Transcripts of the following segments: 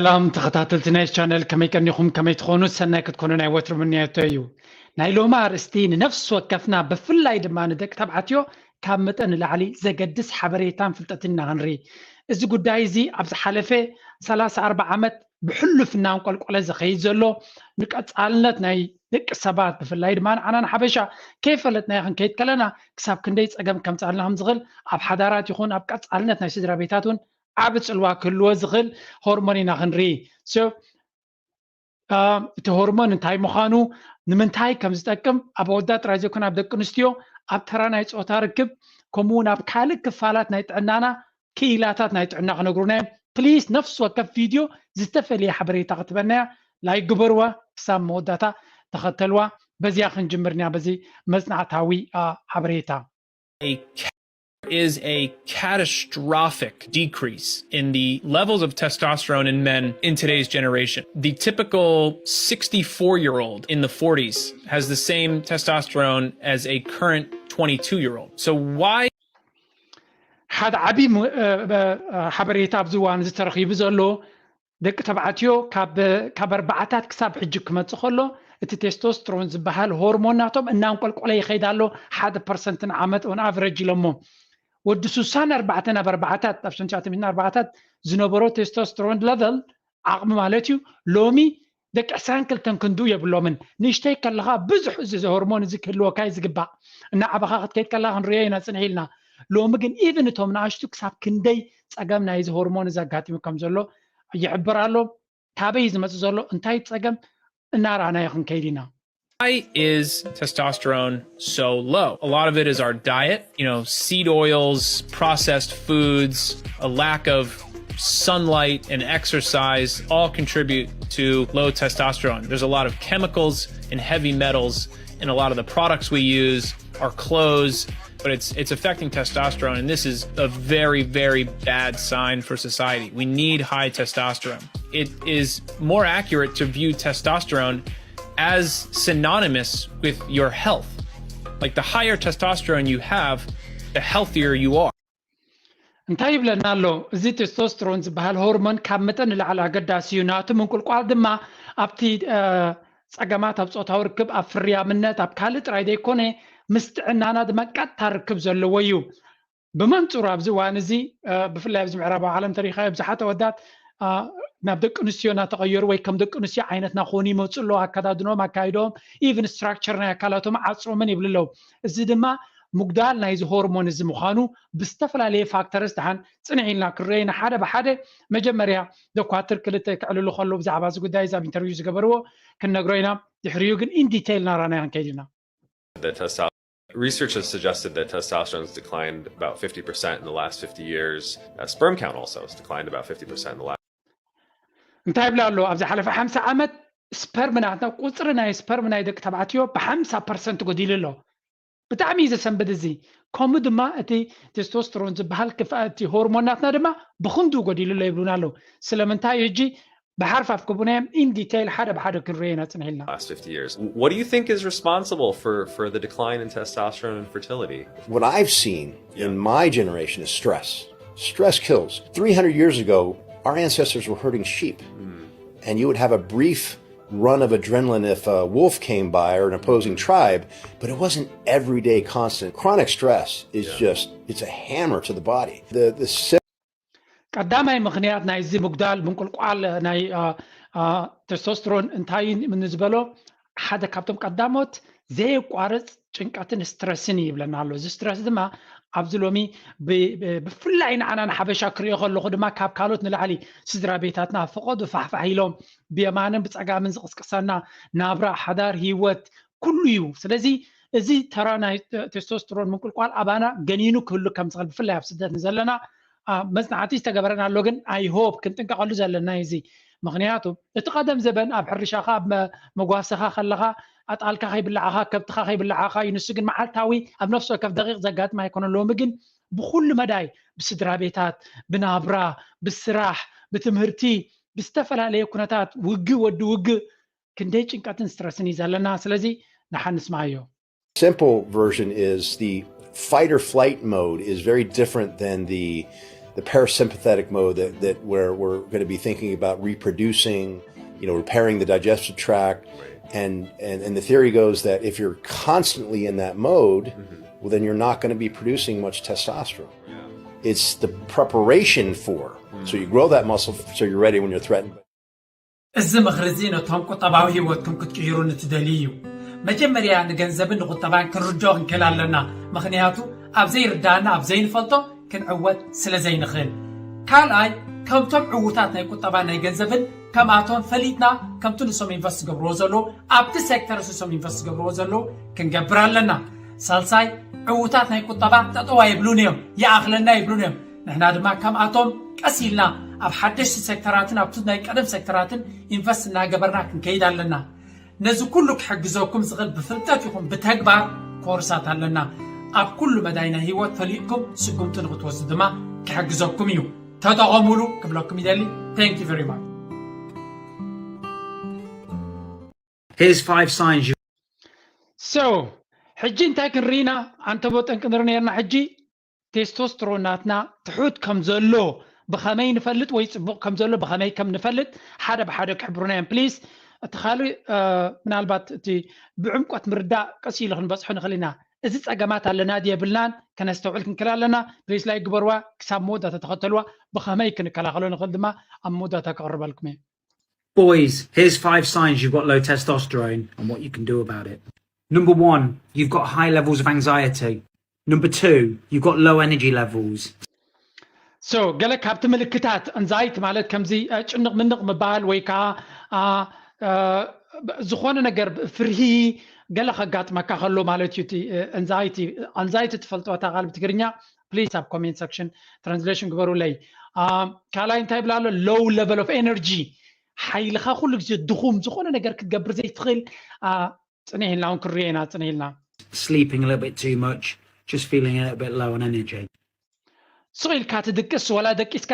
ሰላም ተኸታተልቲ ናይ ቻነል፣ ከመይ ቀኒኹም? ከመይ ትኾኑ? ሰናይ ክትኮኑ ናይ ወትሩ ምንያቶ እዩ። ናይ ሎማ ኣርእስቲ ንነፍሲ ወከፍና፣ ብፍላይ ድማ ንደቂ ተባዕትዮ ካብ መጠን ንላዕሊ ዘገድስ ሓበሬታን ፍልጠትን ኢና ክንርኢ። እዚ ጉዳይ እዚ ኣብ ዝሓለፈ ሰላሳ ኣርባዓ ዓመት ብሕሉፍ እናንቆልቆለ ዝኸይድ ዘሎ፣ ንቀጻልነት ናይ ደቂ ሰባት፣ ብፍላይ ድማ ንዓና ንሓበሻ ከይፈለጥናዮ ክንከይድ ከለና፣ ክሳብ ክንደይ ጸገም ከምጽኣልና ከም ዝኽእል ኣብ ሓዳራት ይኹን ኣብ ቀጻልነት ናይ ስድራ ቤታት እውን ዓቢ ጽልዋ ክህልዎ ዝኽእል ሆርሞን ኢና ክንርኢ። So እቲ ሆርሞን እንታይ ምዃኑ፣ ንምንታይ ከም ዝጠቅም፣ ኣብ ኣወዳት ጥራይ ዘይኮነ ኣብ ደቂ ኣንስትዮ፣ ኣብ ተራ ናይ ጾታ ርክብ፣ ከምኡ እውን ኣብ ካልእ ክፋላት ናይ ጥዕናና ክኢላታት ናይ ጥዕና ክነግሩና እዮም። ፕሊስ፣ ነፍሲ ወከፍ ቪድዮ ዝተፈለየ ሓበሬታ ክትበናያ፣ ላይክ ግበርዋ፣ ክሳብ መወዳእታ ተኸተልዋ። በዚያ ክንጅምር ኢና፣ በዚ መጽናዕታዊ ሓበሬታ። Is a catastrophic decrease in the levels of testosterone in men in today's generation. The typical sixty-four year old in the forties has the same testosterone as a current twenty-two year old. So, why? ሓደ ዓቢ ሓበሬታ ኣብዚ እዋን ዝተረኺቡ ዘሎ፣ ደቂ ተባዕትዮ ካብ ኣርባዓታት ክሳብ ሕጂ ክመጽእ ከሎ፣ እቲ ቴስቶስትሮን ዝበሃል ሆርሞን ናቶም እናንቆልቆለ ይኸይድ ኣሎ። ሓደ ፐርሰንት ንዓመት ኦን ኣቨረጅ ኢሎሞ። ወዲ ስሳን ኣርባዕተን ኣብ ኣርባዓታት፣ ኣብ ሸንሻተ ሚእትን ኣርባዓታት ዝነበሮ ቴስቶስትሮን ለቨል፣ ዓቕሚ ማለት እዩ፣ ሎሚ ደቂ ዕስራን ክልተን ክንዱ የብሎምን። ንእሽተይ ከለኻ ብዙሕ እዚ ሆርሞን እዚ ክህልወካ እዩ ዝግባእ። እናዓበኻ ክትከይድ ከለኻ ክንሪኦ ኢና ጽንሕ ኢልና። ሎሚ ግን ኢቭን እቶም ንኣሽቱ ክሳብ ክንደይ ጸገም ናይዚ ሆርሞን እዚ ኣጋጢሙ ከም ዘሎ ይሕብር ኣሎ። ካበይ እዩ ዝመጽእ ዘሎ፣ እንታይ ጸገም እናረኣናዮ ክንከይድ ኢና። Why is testosterone so low? A lot of it is our diet. You know, seed oils, processed foods, a lack of sunlight and exercise all contribute to low testosterone. There's a lot of chemicals and heavy metals in a lot of the products we use, our clothes, but it's it's affecting testosterone, and this is a very, very bad sign for society. We need high testosterone. It is more accurate to view testosterone as synonymous with your health. Like, the higher testosterone you have, the healthier you are. እንታይ ይብለና ኣሎ? እዚ ቴስቶስትሮን ዝበሃል ሆርሞን ካብ መጠን ንላዕሊ ኣገዳሲ እዩ። ናቱ ምንቁልቋል ድማ ኣብቲ ጸገማት ኣብ ጾታዊ ርክብ፣ ኣብ ፍርያምነት፣ ኣብ ካልእ ጥራይ ዘይኮነ፣ ምስ ጥዕናና ድማ ቀጥታ ርክብ ዘለዎ እዩ። ብመንጽሩ ኣብዚ እዋን እዚ፣ ብፍላይ ኣብዚ ምዕራባዊ ዓለም ተሪኻዮ፣ ብዙሓት ኣወዳት ናብ ደቂ ኣንስትዮ እናተቐየሩ ወይ ከም ደቂ ኣንስትዮ ዓይነትና ክኾኑ ይመጹ ኣለዉ። ኣከዳድኖም፣ ኣካይዶም፣ ኢቭን ስትራክቸር ናይ ኣካላቶም ዓጽሮምን ይብሉ ኣለዉ። እዚ ድማ ምጉዳል ናይዚ ሆርሞን እዚ ምዃኑ ብዝተፈላለየ ፋክተርስ ደሓን ጽንሕ ኢልና ክንሪኦ ኢና። ሓደ ብሓደ፣ መጀመርያ ዶኳትር ክልተ ከዕልሉ ከለዉ ብዛዕባ እዚ ጉዳይ፣ እዚ ኣብ ኢንተርቪው ዝገበርዎ ክንነግሮ ኢና። ድሕሪኡ ግን ኢን ዲቴይል ናራናዮ ክንከይድ ኢና። Research has suggested that testosterone's declined about fifty percent in the last fifty years. Uh, sperm count also has declined about fifty percent in the last. እንታይ ይብላ ኣሎ? ኣብ ዝሓለፈ ሓምሳ ዓመት ስፐርም ናትና፣ ቁጽሪ ናይ ስፐርም ናይ ደቂ ተባዕትዮ ብሓምሳ ፐርሰንት ጎዲሉ ኣሎ። ብጣዕሚ እዩ ዘሰንብድ እዚ። ከምኡ ድማ እቲ ቴስቶስትሮን ዝበሃል ክፋ-፣ እቲ ሆርሞን ናትና ድማ ብኽንዱ ጎዲሉ ኣሎ ይብሉና ኣለዉ። ስለምንታይ ሕጂ ብሓርፋፍ ክቡናዮም ኢን ዲቴይል ሓደ ብሓደ ክንሪኦ ኢና ጽንሕ ኢልና። Last fifty years. What do you think is responsible for, for the decline in testosterone and fertility? What I've seen in my generation is stress. Stress kills. Three hundred years ago, our ancestors were herding sheep, and you would have a brief run of adrenaline if a wolf came by or an opposing tribe, but it wasn't everyday constant. Chronic stress is just, it's a hammer to the body. The, the ቀዳማይ ምኽንያት ናይዚ ምጉዳል ምንቁልቋል ናይ ቴስቶስትሮን እንታይ ንዝበሎ፣ ሓደ ካብቶም ቀዳሞት ዘየቋርጽ ጭንቀትን ስትረስን ይብለና ኣሎ። እዚ ስትረስ ድማ ኣብዚ ሎሚ ብፍላይ ንዓና ንሓበሻ ክሪኦ ከለኹ ድማ ካብ ካልኦት ንላዕሊ ስድራ ቤታትና ፈቐዶ ፋሕፋሕ ኢሎም ብየማንን ብጸጋምን ዝቕስቅሰና ናብራ፣ ሓዳር፣ ህይወት ኩሉ እዩ። ስለዚ እዚ ተራ ናይ ቴስቶስትሮን ምንቁልቋል ኣባና ገኒኑ ክህሉ ከም ዝኽእል ብፍላይ ኣብ ስደት ንዘለና መጽናዕቲ ዝተገበረን ኣሎ፣ ግን I hope ክንጥንቀቐሉ ዘለና እዩ። እዚ ምኽንያቱ እቲ ቀደም ዘበን ኣብ ሕርሻኻ ኣብ መጓሰኻ ከለኻ ኣጣልካ ከይብላዓኻ ከብትኻ ከይብላዓኻ እዩ። ንሱ ግን መዓልታዊ ኣብ ነፍሲ ወከፍ ደቂቕ ዘጋጥም ኣይኮነን። ሎሚ ግን ብኹሉ መዳይ ብስድራ ቤታት፣ ብናብራ፣ ብስራሕ፣ ብትምህርቲ፣ ብዝተፈላለየ ኩነታት ውግእ ወዲ ውግእ ክንደይ ጭንቀትን ስትረስን እዩ ዘለና። ስለዚ ንሓንስማዮ። Simple version is the fight or flight mode is very different than the the parasympathetic mode that, that where we're going to be thinking about reproducing, you know, repairing the digestive tract. And, and, and the theory goes that if you're constantly in that mode, well, then you're not going to be producing much testosterone. It's the preparation for. So you grow that muscle so you're ready when you're threatened. እዚ ምኽሪ እዚ ነቶም ቁጠባዊ ህይወትኩም ክትቅይሩ ንትደልዩ እዩ። መጀመርያ ንገንዘብን ንቁጠባን ክንርድኦ ክንክእል ኣለና፣ ምኽንያቱ ኣብ ዘይርዳእና ኣብ ዘይንፈልጦ ክንዕወት ስለ ዘይንኽእል። ካልኣይ፣ ከምቶም ዕዉታት ናይ ቁጠባ ናይ ገንዘብን ከምኣቶም ፈሊጥና ከምቲ ንሶም ኢንቨስት ዝገብርዎ ዘለዉ ኣብቲ ሴክተር ንሶም ኢንቨስት ዝገብርዎ ዘለዉ ክንገብር ኣለና። ሳልሳይ፣ ዕዉታት ናይ ቁጠባ ጠጠዋ ይብሉን እዮም፣ ይኣኽለና ይብሉን እዮም። ንሕና ድማ ከምኣቶም ቀስ ኢልና ኣብ ሓደሽቲ ሴክተራትን ኣብቲ ናይ ቀደም ሴክተራትን ኢንቨስት እናገበርና ክንከይድ ኣለና። ነዚ ኩሉ ክሕግዘኩም ዝኽእል ብፍልጠት ይኹን ብተግባር ኮርሳት ኣለና። ኣብ ኩሉ መዳይ ናይ ህይወት ፈሊጥኩም ስጉምቲ ንክትወስዱ ድማ ክሕግዘኩም እዩ። ተጠቐሙሉ ክብለኩም ይደሊ። Thank you very much. Here's five signs you So ሕጂ እንታይ ክንርኢና? ኣንተቦ ጠንቂ ንርኢ ነርና። ሕጂ ቴስቶስትሮን ናትና ትሑት ከም ዘሎ ብኸመይ ንፈልጥ ወይ ፅቡቕ ከም ዘሎ ብኸመይ ከም ንፈልጥ ሓደ ብሓደ ክሕብሩና እዮም ፕሊስ። እቲ ካልእ ምናልባት እቲ ብዕምቆት ምርዳእ ቀስ ኢሉ ክንበፅሖ ንኽእል ኢና። እዚ ፀገማት ኣለና ድየ የብልናን ከነስተውዕል ክንክእል ኣለና። ፕሊስ ላይክ ግበርዋ። ክሳብ መወዳእታ ተኸተልዋ። ብኸመይ ክንከላኸሎ ንኽእል ድማ ኣብ መወዳእታ ከቕርበልኩም እየ። Boys, here's five signs you've got low testosterone and what you can do about it. Number one, you've got high levels of anxiety. Number two, you've got low energy levels. So ገለ ካብቲ ምልክታት ኣንዛይቲ ማለት ከምዚ ጭንቕ ምንቕ ምባል ወይ ከዓ ዝኾነ ነገር ፍርሂ ገለ ከጋጥመካ ከሎ ማለት እዩ። ኣንዛይቲ ኣንዛይቲ ትፈልጦ እታ ቃል ብትግርኛ ፕሊስ ኣብ ኮሜንት ሰክሽን ትራንስሌሽን ግበሩለይ። ካልኣይ እንታይ ይብላ ኣሎ? Low level of energy፣ ሓይልኻ ኩሉ ግዜ ድኹም፣ ዝኾነ ነገር ክትገብር ዘይትኽእል። ፅንሕ ኢልና እውን ክንሪኦ ኢና። ፅንሕ ኢልና Sleeping a little bit too much, just feeling a little bit low on energy. ስቕ ኢልካ ትድቅስ፣ ወላ ደቂስካ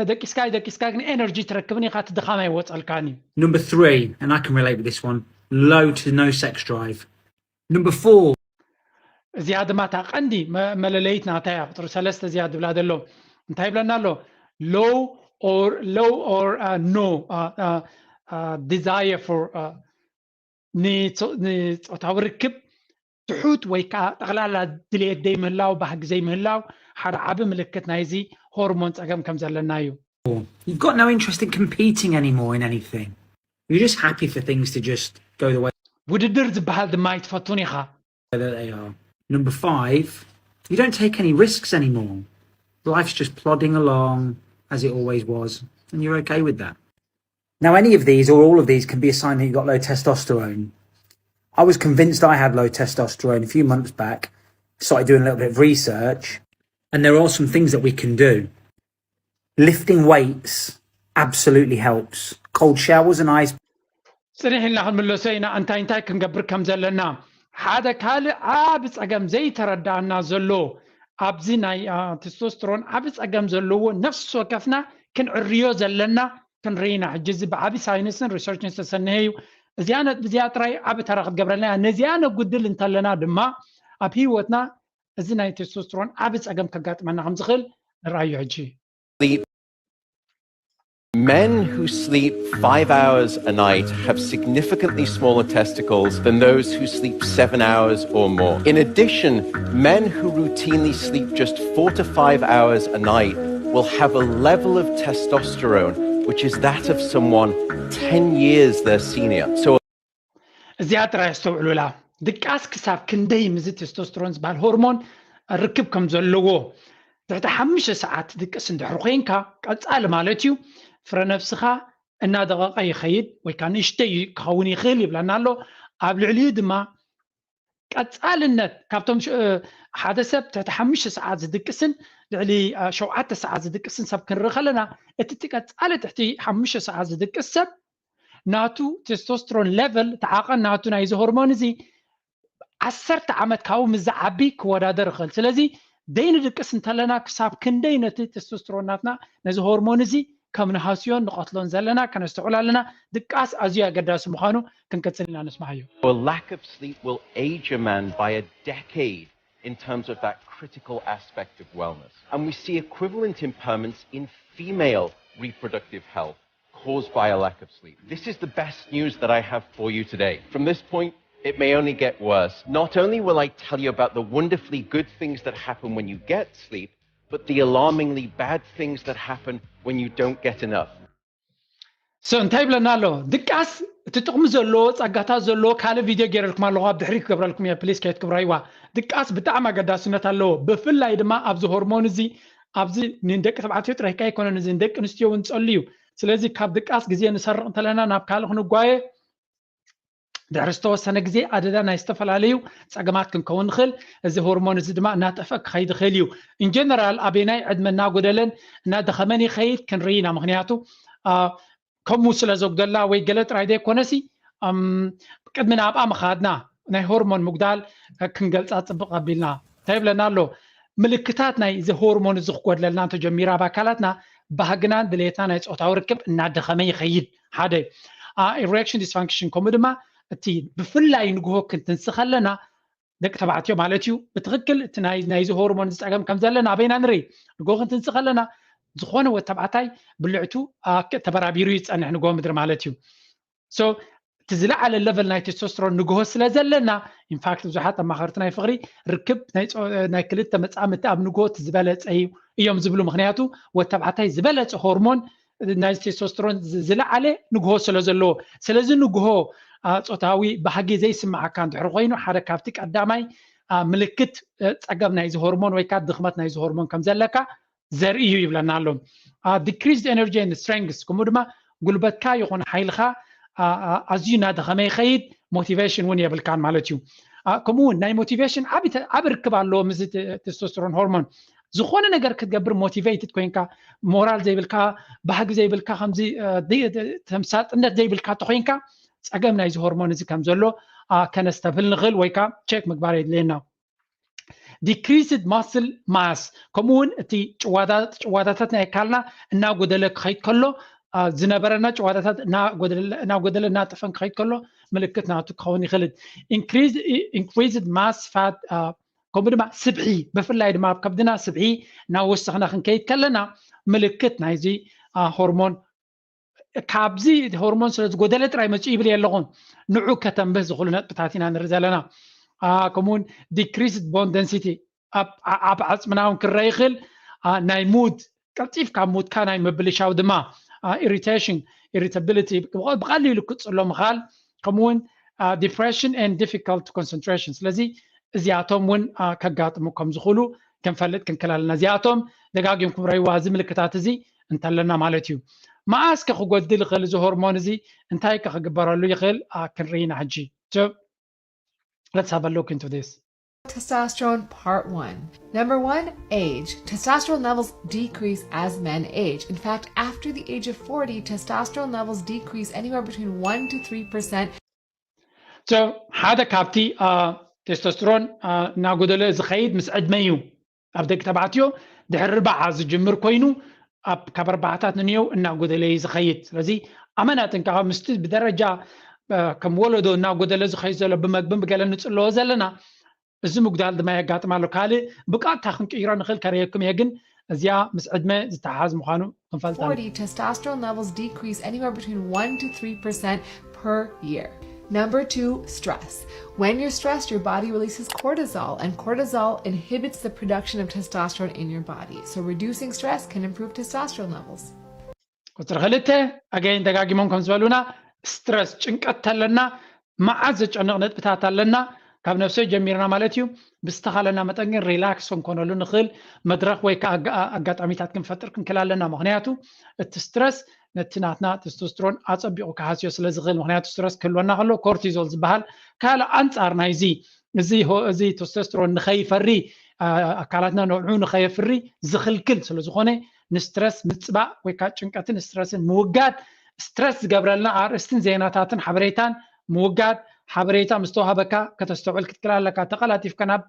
ደቂስካ ደቂስካ ግን ኤነርጂ ትረክብን ኢኻ፣ እቲ ድኻም ኣይወፀልካን እዩ። Number three, and I can relate with this one, low to no sex drive. Number four, እዚኣ ድማ እታ ቀንዲ መለለይት ናታ እያ። ቁፅሪ ሰለስተ እዚኣ ድብላ ዘሎ እንታይ ይብለና ኣሎ? Low or low or no desire for ንፆታዊ ርክብ ትሑት ወይ ከዓ ጠቕላላ ድልየት ዘይምህላው፣ ባህጊ ዘይምህላው ሓደ ዓቢ ምልክት ናይዚ ሆርሞን ፀገም ከም ዘለና እዩ። You've got no interest in competing anymore in anything. You're just happy for things to just go the way ውድድር ዝበሃል ድማ ኣይትፈቱን ኢኻ። that they are. Number five, you don't take any risks anymore. Life's just plodding along as it always was, and you're okay with that. Now, any of these or all of these can be a sign that you've got low testosterone. I was convinced I had low testosterone a few months back, started doing a little bit of research, and there are some things that we can do. Lifting weights absolutely helps. Cold showers and ice. ፅንሕ ኢልና ክንምለሶ ኢና እንታይ እንታይ ክንገብር ከም ዘለና። ሓደ ካልእ ዓቢ ፀገም ዘይተረዳእና ዘሎ ኣብዚ ናይ ቴስቶስትሮን ዓቢ ፀገም ዘለዎ ነፍሲ ወከፍና ክንዕርዮ ዘለና ክንርኢና። ሕጂ እዚ ብዓቢ ሳይንስን ሪሰርችን ዝተሰነሀ እዩ። እዚኣ ጥራይ ዓቢ ተራ ክትገብረልና እያ። ነዚኣ ነጉድል እንተለና ድማ ኣብ ህይወትና እዚ ናይ ቴስቶስትሮን ዓቢ ፀገም ከጋጥመና ከም ዝኽእል ንርኣዮ። ሕጂ Men who sleep five hours a night have significantly smaller testicles than those who sleep seven hours or more. In addition, men who routinely sleep just four to five hours a night will have a level of testosterone which is that of someone ten years their senior. So እዚኣ ጥራይ ኣስተውዕሉላ። ድቃስ ክሳብ ክንደይ ምስዚ ቴስቶስትሮን ዝበሃል ሆርሞን ርክብ ከም ዘለዎ። ትሕቲ ሓሙሽተ ሰዓት ድቅስ እንድሕር ኮይንካ ቀጻሊ ማለት እዩ ፍረ ነብስኻ እናደቐቐ ይኸይድ ወይ ከዓ ንእሽተይ ክኸውን ይኽእል ይብለና ኣሎ። ኣብ ልዕሊኡ ድማ ቀጻልነት ካብቶም ሓደ ሰብ ትሕቲ ሓሙሽተ ሰዓት ዝድቅስን ልዕሊ ሸውዓተ ሰዓት ዝድቅስን ሰብ ክንርኢ ከለና እቲ ቀጻሊ ትሕቲ ሓሙሽተ ሰዓት ዝድቅስ ሰብ ናቱ ቴስቶስትሮን ሌቨል ተዓቐን ናቱ ናይዚ ሆርሞን እዚ ዓሰርተ ዓመት ካብኡ ምስ ዝዓቢ ክወዳደር ይኽእል። ስለዚ ደይንድቅስ እንተለና ክሳብ ክንደይ ነቲ ቴስቶስትሮን ናትና ነዚ ሆርሞን እዚ ከም ንሃስዮን ንቐትሎን ዘለና ከነስተውዕል ኣለና። ድቃስ ኣዝዩ ኣገዳሲ ምዃኑ ክንቅጽል ኢና። ንስማዓዮ። A lack of sleep will age a man by a decade. in terms of that critical aspect of wellness. And we see equivalent impairments in female reproductive health caused by a lack of sleep. This is the best news that I have for you today. From this point, it may only get worse. Not only will I tell you about the wonderfully good things that happen when you get sleep, but the alarmingly bad things that happen when you don't get enough. So እንታይ ይብለና ኣሎ? ድቃስ እቲ ጥቕሚ ዘለዎ፣ ጸጋታት ዘለዎ ካልእ ቪድዮ ገይረልኩም ኣለኹ፣ ኣብ ድሕሪት ክገብረልኩም እየ፣ ፕሊስ ከየትክብራይዋ። ድቃስ ብጣዕሚ ኣገዳስነት ኣለዎ፣ ብፍላይ ድማ ኣብዚ ሆርሞን እዚ፣ ኣብዚ ንደቂ ተባዕትዮ ጥራይ ኣይኮነን፣ እዚ ንደቂ ኣንስትዮ እውን ጸሉ እዩ። ስለዚ ካብ ድቃስ ግዜ ንሰርቕ እንተለና ናብ ካልእ ክንጓየ ድሕሪ ዝተወሰነ ግዜ ኣደዳ ናይ ዝተፈላለዩ ጸገማት ክንከውን ንኽእል። እዚ ሆርሞን እዚ ድማ እናጠፍአ ክኸይድ ይኽእል እዩ። ኢንጀነራል ኣበየናይ ዕድመ እናጎደለን እናደኸመን ይኸይድ ክንርኢ ኢና። ምክንያቱ ከምኡ ስለ ዘጉደላ ወይ ገለ ጥራይ ዘይኮነሲ ቅድሚ ናብኣ ምኻድና ናይ ሆርሞን ምጉዳል ክንገልጻ ጽብቕ ኣቢልና እንታይ ይብለና ኣሎ? ምልክታት ናይ እዚ ሆርሞን እዚ ክጎድለልና እንተጀሚሩ ኣብ ኣካላትና ባህግናን ድሌትና ናይ ፆታዊ ርክብ እናደኸመ ይኸይድ። ሓደ ኢሬክሽን ዲስፋንክሽን፣ ከምኡ ድማ እቲ ብፍላይ ንግሆ ክንትንስ ከለና ደቂ ተባዕትዮ ማለት እዩ፣ ብትኽክል እቲ ናይዚ ሆርሞን ዝፀገም ከም ዘለና ኣበይና ንርኢ? ንግሆ ክንትንስ ከለና ዝኾነ ወድ ተባዕታይ ብልዕቱ ተበራቢሩ ይፀንሕ ንግሆ ምድሪ ማለት እዩ። So እቲ ዝለዓለ ለቨል ናይ ቴስቶስትሮን ንግሆ ስለ ዘለና፣ ኢንፋክት ብዙሓት ኣማኸርቲ ናይ ፍቕሪ ርክብ ናይ ክልተ መጻምድቲ ኣብ ንግሆ እቲ ዝበለጸ እዩ እዮም ዝብሉ። ምክንያቱ ወድ ተባዕታይ ዝበለጸ ሆርሞን ናይ ቴስቶስትሮን ዝለዓለ ንግሆ ስለ ዘለዎ። ስለዚ ንግሆ ፆታዊ ባህጊ ዘይስምዓካ እንድሕር ኮይኑ ሓደ ካብቲ ቀዳማይ ምልክት ፀገም ናይዚ ሆርሞን ወይ ከዓ ድኽመት ናይዚ ሆርሞን ከም ዘለካ ዘርኢ እዩ ይብለና ኣሎ። Decreased energy and strength፣ ከምኡ ድማ ጉልበትካ ይኹን ሓይልካ ኣዝዩ እናደኸመ ይኸይድ፣ ሞቲቬሽን እውን የብልካን ማለት እዩ። ከምኡ እውን ናይ ሞቲቬሽን ዓብ ርክብ ኣለዎ ምስ ቴስቶስትሮን ሆርሞን። ዝኾነ ነገር ክትገብር ሞቲቬትድ ኮይንካ፣ ሞራል ዘይብልካ፣ ባህጊ ዘይብልካ፣ ከምዚ ተምሳጥነት ዘይብልካ ተኮይንካ ፀገም ናይዚ ሆርሞን እዚ ከም ዘሎ ከነስተብህል ንኽእል ወይ ከዓ ቸክ ምግባር የድልየና። Decreased muscle mass፣ ከምኡ እውን እቲ ጭዋዳታት ናይ ኣካልና እናጎደለ ክኸይድ ከሎ ዝነበረና ጭዋዳታት እናጎደለ እናጠፈን ክኸይድ ከሎ ምልክት ናቱ ክኸውን ይኽእል። Increased mass fat፣ ከምኡ ድማ ስብሒ፣ ብፍላይ ድማ ኣብ ከብድና ስብሒ እናወሰኽና ክንከይድ ከለና ምልክት ናይዚ ሆርሞን ካብዚ ሆርሞን ስለ ዝጎደለ ጥራይ መፅኡ ይብል የለኹን። ንዑ ከተንብህ ዝኽእሉ ነጥብታት ኢና ንርኢ ዘለና። ከምኡውን ዲክሪስድ ቦን ደንሲቲ ኣብ ዓፅምና እውን ክረአ ይኽእል። ናይ ሙድ ቀልጢፍካ ሙድካ ናይ ምብልሻው ድማ ኢሪቴሽን፣ ኢሪታቢሊቲ፣ ብቐሊሉ ክትፅሎ ምኻል፣ ከምኡውን ዲፕሬሽን ኤንድ ዲፊካልት ኮንሰንትሬሽን። ስለዚ እዚኣቶም እውን ከጋጥሙ ከም ዝኽእሉ ክንፈልጥ ክንክእል ኣለና። እዚኣቶም ደጋጊምኩም ረይዋ እዚ ምልክታት እዚ እንተለና ማለት እዩ። መኣስ ከ ክጎድል ይኽእል እዚ ሆርሞን እዚ? እንታይ ከ ክግበረሉ ይኽእል? ክንርኢ ኢና ሕጂ። Let's have a look into this. Testosterone part one. Number one, age. Testosterone levels decrease as men age. In fact, after the age of forty, testosterone levels decrease anywhere between one to three percent. ሓደ ካብቲ ቴስቶስትሮን እናጎደለ ዝኸይድ ምስ ዕድመ እዩ። ኣብ ደቂ ተባዕትዮ ድሕሪ ርባዓ ዝጅምር ኮይኑ ኣብ ካብ ኣርባዓታት ንንየው እናጎደለ እዩ ዝኸይድ። ስለዚ ኣመና ጥንቃቐ ምስቲ ብደረጃ ከም ወለዶ እናጎደለ ዝኸይድ ዘሎ ብመግብን ብገለ ንፅለዎ ዘለና እዚ ምጉዳል ድማ የጋጥም ኣሎ። ካልእ ብቃጥታ ክንቅይሮ ንኽእል ከርእየኩም እየ፣ ግን እዚኣ ምስ ዕድመ ዝተሓዝ ምዃኑ ክንፈልጣ forty, testosterone levels decrease anywhere between one to three percent per year. Number two, stress. When you're stressed, your body releases cortisol, and cortisol inhibits the production of testosterone in your body. So, reducing stress can improve testosterone levels. ቁፅሪ ክልተ ኣገይን ደጋጊሞም ከም ዝበሉና ስትረስ፣ ጭንቀት ተለና፣ መዓት ዘጨንቕ ነጥብታት ኣለና ካብ ነፍሰ ጀሚርና ማለት እዩ። ብዝተኻለና መጠን ግን ሪላክስ ክንኮነሉ ንኽእል መድረኽ ወይ ከዓ ኣጋጣሚታት ክንፈጥር ክንክእል ኣለና። ምክንያቱ እቲ ስትረስ ነቲ ናትና ቴስቶስትሮን ኣፀቢቑ ክሃስዮ ስለ ዝኽእል። ምክንያቱ ስትረስ ክህልወና ከሎ ኮርቲዞል ዝበሃል ካልእ ኣንፃር ናይዚ እዚ ቴስቶስትሮን ንኸይፈሪ ኣካላትና ንዕኡ ንኸየፍሪ ዝኽልክል ስለ ዝኾነ ንስትረስ ምፅባእ ወይ ከዓ ጭንቀትን ስትረስን ምውጋድ፣ ስትረስ ዝገብረልና ኣርእስትን ዜናታትን ሓበሬታን ምውጋድ፣ ሓበሬታ ምስ ተዋህበካ ከተስተውዕል ክትክእል ኣለካ። ተቐላጢፍካ ናብ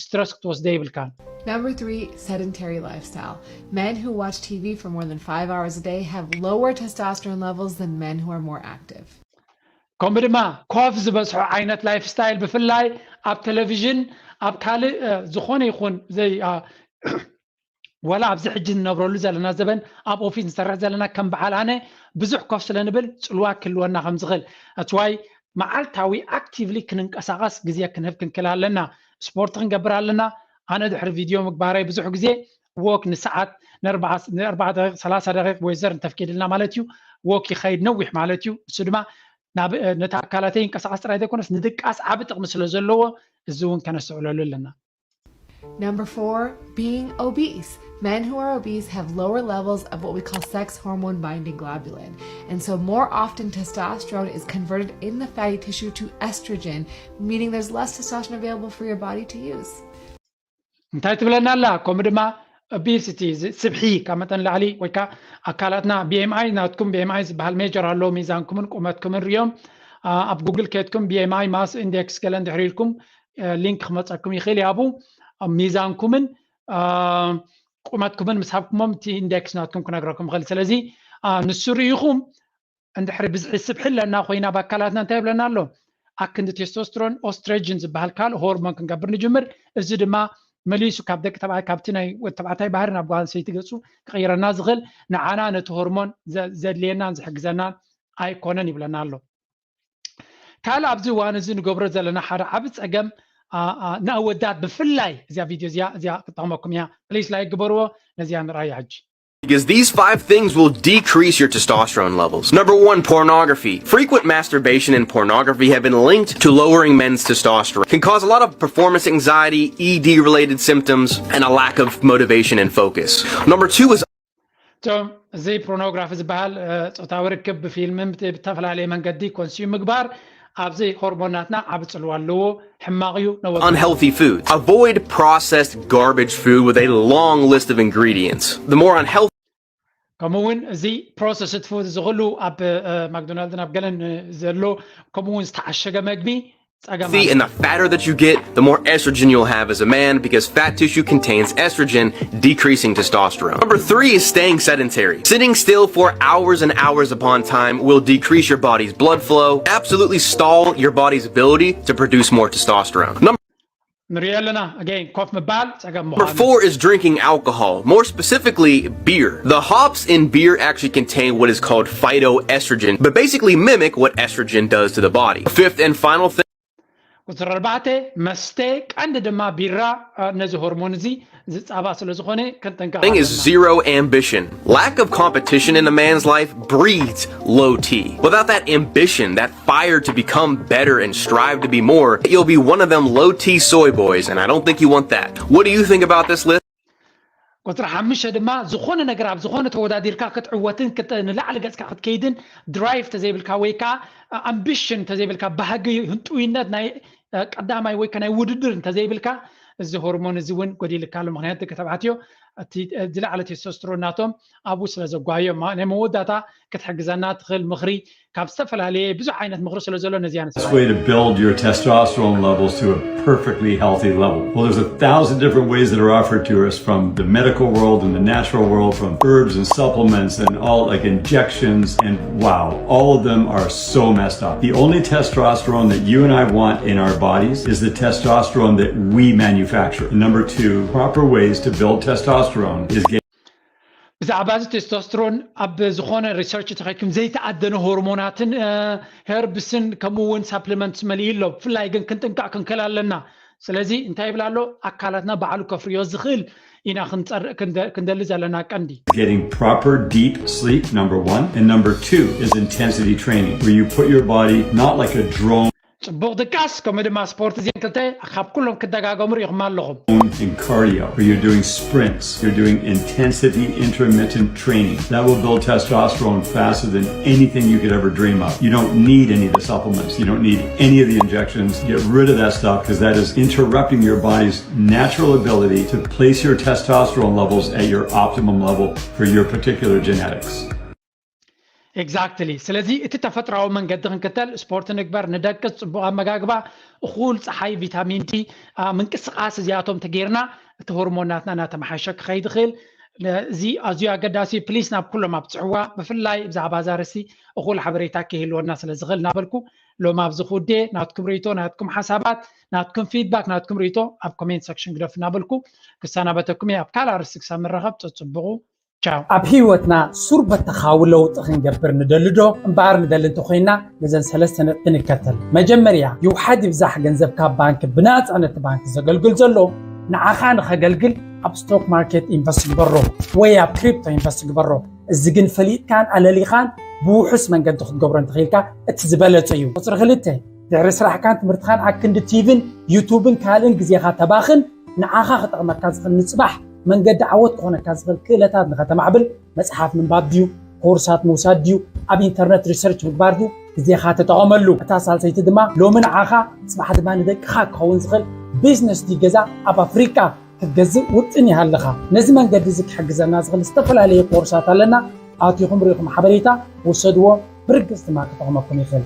ስትረስ ክትወስደ ይብልካን። Number three, sedentary lifestyle. Men who watch T V for more than five hours a day have lower testosterone levels than men who are more active. ከምኡ ድማ ኮፍ ዝበዝሖ ዓይነት ላይፍ ስታይል ብፍላይ ኣብ ቴሌቪዥን ኣብ ካልእ ዝኾነ ይኹን ዘይ ወላ ኣብዚ ሕጂ ንነብረሉ ዘለና ዘበን ኣብ ኦፊስ ንሰርሕ ዘለና ከም በዓል ኣነ ብዙሕ ኮፍ ስለ ንብል ጽልዋ ክህልወና ከም ዝኽእል ኣትዋይ መዓልታዊ ኣክቲቭሊ ክንንቀሳቐስ ግዜ ክንህብ ክንክል ኣለና። ስፖርት ክንገብር ኣለና። ኣነ ድሕሪ ቪድዮ ምግባረይ ብዙሕ ግዜ ወክ ንሰዓት ንኣርባዓ ደቂቕ ሰላሳ ደቂቕ ወይ ዘር እንተፍቂድልና ማለት እዩ። ወክ ይኸይድ ነዊሕ ማለት እዩ። እሱ ድማ ናብ ነቲ ኣካላተይ ይንቀሳቐስ ጥራይ ዘይኮነስ ንድቃስ ዓቢ ጥቕሚ ስለ ዘለዎ እዚ እውን ከነስተውዕለሉ ኣለና። Number four, being obese. Men who are obese have lower levels of what we call sex hormone binding globulin. And so, more often, testosterone is converted in the fatty tissue to estrogen, meaning there's less testosterone available for your body to use. እንታይ ትብለና ኣላ? ከምኡ ድማ ኦቤሲቲ ስብሒ ካብ መጠን ላዕሊ ወይ ከዓ ኣካላትና BMI ናትኩም BMI ዝበሃል ሜጀር ኣሎ። ሚዛንኩምን ቁመትኩምን ሪኦም ኣብ ጉግል ከድኩም BMI mass index ገለ እንድሕር ኢልኩም ሊንክ ክመፀኩም ይኽእል ያቡ ሚዛንኩምን ቁመትኩምን ምስ ሃብኩሞም እቲ ኢንዴክስ ናትኩም ክነግረኩም ይኽእል። ስለዚ ንሱ ርኢኹም እንድሕሪ ብዝሒ ስብሒ ኣለና ኮይና ኣብ ኣካላትና እንታይ ይብለና ኣሎ? ኣክንዲ ቴስቶስትሮን ኦስትሮጅን ዝበሃል ካልእ ሆርሞን ክንገብር ንጅምር። እዚ ድማ መሊሱ ካብ ደቂ ተባዕታይ ካብቲ ናይ ወዲ ተባዕታይ ባህሪ ናብ ጓል ኣንስተይቲ ገፁ ክቕይረና ዝኽእል ንዓና ነቲ ሆርሞን ዘድልየናን ዝሕግዘናን ኣይኮነን ይብለና ኣሎ። ካልእ ኣብዚ እዋን እዚ ንገብሮ ዘለና ሓደ ዓቢ ጸገም ንኣወዳት ብፍላይ እዚኣ ቪድዮ እዚኣ እዚኣ ክጠቕመኩም እያ። ፕሊስ ላይክ ግበርዎ። ነዚኣ ንርኣያ ሕጂ። Because these five things will decrease your testosterone levels. Number one, pornography. Frequent masturbation and pornography have been linked to lowering men's testosterone. Can cause a lot of performance anxiety, ED related symptoms, and a lack of motivation and focus. Number two is እቶም እዚ ፖርኖግራፊ ዝበሃል ጾታዊ ርክብ ብፊልምን ብተፈላለየ መንገዲ ኮንሱም ምግባር ኣብዚ ሆርሞናትና ዓቢ ጽልዋ ኣለዎ። ሕማቕ እዩ። ነወ unhealthy foods. Avoid processed garbage food with a long list of ingredients. The more unhealthy ከምኡ እውን እዚ ፕሮሰስድ ፉድ ዝኽሉ ኣብ ማክዶናልድን ኣብ ገለን ዘሎ ከምኡ እውን ዝተዓሸገ መግቢ ጸገም and the fatter that you get, the more estrogen you'll have as a man because fat tissue contains estrogen, decreasing testosterone. Number three is staying sedentary. Sitting still for hours and hours upon time will decrease your body's blood flow, absolutely stall your body's ability to produce more testosterone. Number ንሪኦ ኣለና ኣገይን ኮፍ ምባል ጸገም Number four is drinking alcohol, more specifically beer. The hops in beer actually contain what is called phytoestrogen, but basically mimic what estrogen does to the body. Fifth and final thing ቁፅሪ ኣርባዕተ መስተ ቀንዲ ድማ ቢራ ነዚ ሆርሞን እዚ ዝፃባ ስለ ዝኾነ ክንጥንቀቕ is zero ambition. Lack of competition in a man's life breeds low T. Without that ambition, that fire to become better and strive to be more, you'll be one of them low T soy boys, and I don't think you want that. What do you think about this list? ቁፅሪ ሓሙሽተ ድማ ዝኾነ ነገር ኣብ ዝኾነ ተወዳዲርካ ክትዕወትን ንላዕሊ ገፅካ ክትከይድን ድራይቭ ተዘይብልካ ወይ ከዓ ኣምቢሽን ተዘይብልካ ባህጊ ህንጡይነት ናይ ቀዳማይ ወይ ከናይ ውድድር እንተዘይብልካ እዚ ሆርሞን እዚ እውን ጎዲልካ ኣሎ። ምክንያቱ ደቂ ተባዕትዮ እቲ ዝለዓለ ቴስቶስትሮን ናቶም ኣብኡ ስለ ዘጓዮም ናይ መወዳእታ ክትሕግዘና ትኽእል ምኽሪ ካብ ዝተፈላለየ ብዙሕ ዓይነት ምኽሪ ስለ ዘሎ ነዚኣ Best way to build your testosterone levels to a perfectly healthy level. Well, there's a thousand different ways that are offered to us from the medical world and the natural world, from herbs and supplements and all like injections. And wow, all of them are so messed up. The only testosterone that you and I want in our bodies is the testosterone that we manufacture. And number two, proper ways to build testosterone is getting ብዛዕባ እዚ ቴስቶስትሮን ኣብ ዝኾነ ሪሰርች ተኸይኩም ዘይተኣደነ ሆርሞናትን ሄርብስን ከምኡ እውን ሳፕሊመንትስ መሊኡ ኣሎ። ብፍላይ ግን ክንጥንቃቕ ክንክእል ኣለና። ስለዚ እንታይ ይብል ኣሎ ኣካላትና ባዕሉ ከፍርዮ ዝኽእል ኢና ክንደሊ ዘለና ቀንዲ getting proper deep sleep number one and number two is intensity training where you put your body not like a drone ጽቡቕ ድቃስ ከምኡ ድማ ስፖርት እዚን ክልተ ካብ ኩሎም ክደጋገሙ ርኢኹም ኣለኹም in cardio where you're doing sprints you're doing intensity intermittent training that will build testosterone faster than anything you could ever dream of you don't need any of the supplements you don't need any of the injections get rid of that stuff because that is interrupting your body's natural ability to place your testosterone levels at your optimum level for your particular genetics Exactly. ስለዚ እቲ ተፈጥራዊ መንገዲ ክንክተል ስፖርት ንግበር፣ ንደቅስ፣ ጽቡቕ ኣመጋግባ፣ እኹል ጸሓይ፣ ቪታሚን ዲ፣ ምንቅስቃስ እዚኣቶም ተጌርና እቲ ሆርሞናትና እናተመሓሸ ክኸይድ ይኽእል። እዚ ኣዝዩ ኣገዳሲ ፕሊስ ናብ ኩሎም ኣብፅሕዋ ብፍላይ ብዛዕባ ዛርሲ እኹል ሓበሬታ ክህልወና ስለ ዝኽእል እናበልኩ ሎም ኣብዚ ክውዴ ናትኩም ርእቶ ናትኩም ሓሳባት ናትኩም ፊድባክ ናትኩም ርእቶ ኣብ ኮሜንት ሰክሽን ግደፍ እናበልኩ ክሰናበተኩም እየ። ኣብ ካልእ ኣርስቲ ክሳብ ንራኸብ ጽጽብቑ። ቻው። ኣብ ህይወትና ሱር በተኻዊ ለውጢ ክንገብር ንደሊ ዶ? እምበኣር ንደሊ እንተኮይና ነዘን ሰለስተ ነጥቢ ንከተል። መጀመርያ ይውሓድ ይብዛሕ ገንዘብ ካብ ባንክ ብናፃ ነቲ ባንክ ዘገልግል ዘሎ ንዓኻ ንኸገልግል ኣብ ስቶክ ማርኬት ኢንቨስት ግበሮ ወይ ኣብ ክሪፕቶ ኢንቨስት ግበሮ። እዚ ግን ፈሊጥካን ኣለሊኻን ብውሑስ መንገዲ ክትገብሮ እንተኽኢልካ እቲ ዝበለጸ እዩ። ቁፅሪ ክልተ ድሕሪ ስራሕካን ትምህርትኻን ኣክንዲ ቲቪን ዩቱብን ካልእን ግዜኻ ተባኽን ንዓኻ ክጠቕመካ ዝኽእል ንፅባሕ መንገዲ ዓወት ክኾነካ ዝኽእል ክእለታት ንኸተማዕብል መፅሓፍ ምንባብ ድዩ ኮርሳት ምውሳድ ድዩ ኣብ ኢንተርነት ሪሰርች ምግባር ድዩ ግዜኻ ተጠቐመሉ። እታ ሳልሰይቲ ድማ ሎሚ ንዓኻ ፅባሕ ድማ ንደቅኻ ክኸውን ዝኽእል ቢዝነስ ድዩ ገዛ ኣብ ኣፍሪቃ ክትገዝእ ውጥን ይሃለኻ። ነዚ መንገዲ እዚ ክሕግዘና ዝኽእል ዝተፈላለየ ኮርሳት ኣለና። ኣቲኹም ርኢኹም ሓበሬታ ውሰድዎ። ብርግፅ ድማ ክጠቕመኩም ይኽእል።